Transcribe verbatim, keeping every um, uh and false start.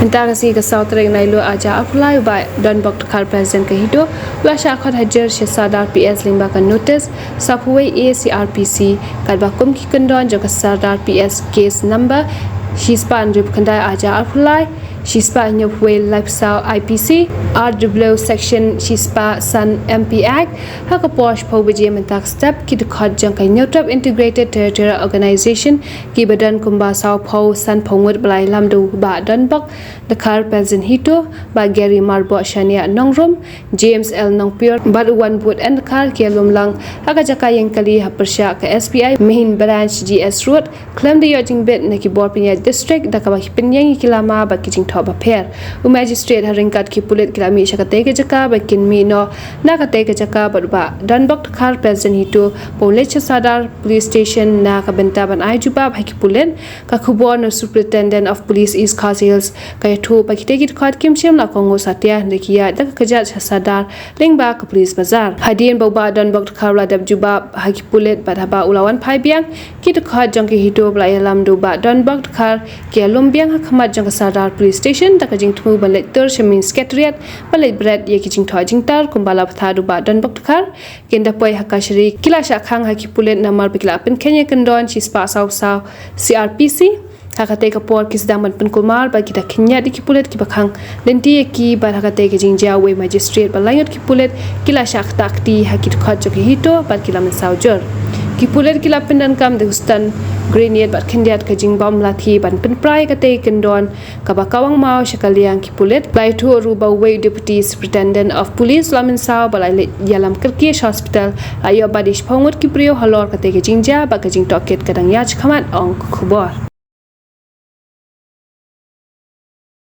Mynta ka sngi ka saw tarik Naiwieng arhajar arphew lai, u Bah Donbok Dkhar, President ka HITO, u la shah khot hajir sha Sadar P S lyngba ka notice sawphew wei A C R P C, katba kum ki kyndon jong ka Sadar P S, case number shispah hynriewphew khyndai arhajar arphew lai, shispah hynñiewphew wei laiphew saw I P C, R W section shispah san M P Act, ha ka por shiphew baje mynta ka step, ki dkhot jong ka Hynñiewtrep Integrated Territorial Organization, kiba don kumba sawphew sanphew ngut, ba la ïalam da u Bah Donbok Dkhar, President HITO, Bah Gary Marbok Shaniah Nongrum, James L Nongpyiur bad u Wanbud N Dkhar, ki ïalum lang ha ka jaka ïeng kali ha pyrshah ka S B I Main Branch, G S Road, khlem da ïoh jingbit na ki bor pynïaid district, da kaba ki pynïeng ïa ki lama bad ki jingthoh bapher. U Magistrate ha ryngkat ki pulit ki la mih sha katei ka jaka, ba kin mih noh na katei ka jaka bad u Bah Donbok Dkhar, President HITO, ba un leit sha Sadar Police Station na ka bynta ban ai jubab ha ki pulit. Ka khubor na u Superintendent of Police East Khasi Hills ka ïathuh ba kitei ki dkhot kim shym la kohnguh satia, hynrei ki ïaid da ka kjat sha Sadar lyngba ka Police Bazar. Hadien ba u Bah Donbok Dkhar u la dep jubab ha ki pulit bad haba u la wan phai biang, ki dkhot jong ka HITO ba la ïalam da u Bah Donbok Dkhar ki ïalum biang ha khmat jong ka Sadar Police Station da ka jingthmu ban leit tur sha Main Secretariat ban leit bret ïa ki jingthoh jingtar, kumba la bthah da u Bah Donbok Dkhar. Ki ynda poi ha kashari, ki la shah khang ha ki pulit namar ba ki la pynkheiñ ïa ka kyndon shispah sawphew saw C R P C. Ha katei ka por ki sdang ban pynkulmar bad ki da khynñiat ïa ki pulit kiba khang lynti ïa ki, bad ha katei ka jingjia, uwei u magistrate bad lai ngut ki pulit ki la shah ktah kti ha ki dkhot jong ka HITO bad ki la mynsaw jur. Ki pulit ki la pyndonkam da u stun grenade bad khyndiat ka jingbom lathi ban pynpra ïa katei ka kyndon, kaba kawang maw sha ka liang ki pulit. La ïathuh ruh ba uwei u Deputy Superintendent of Police u la mynsaw bad la leit ïalam kyrkieh sha hospital. La ïoh bat ïa shiphew ngut ki briew halor katei ka jingjia bad ka jingtohkit ka dang ïaid shakhmat, ong ka khubor.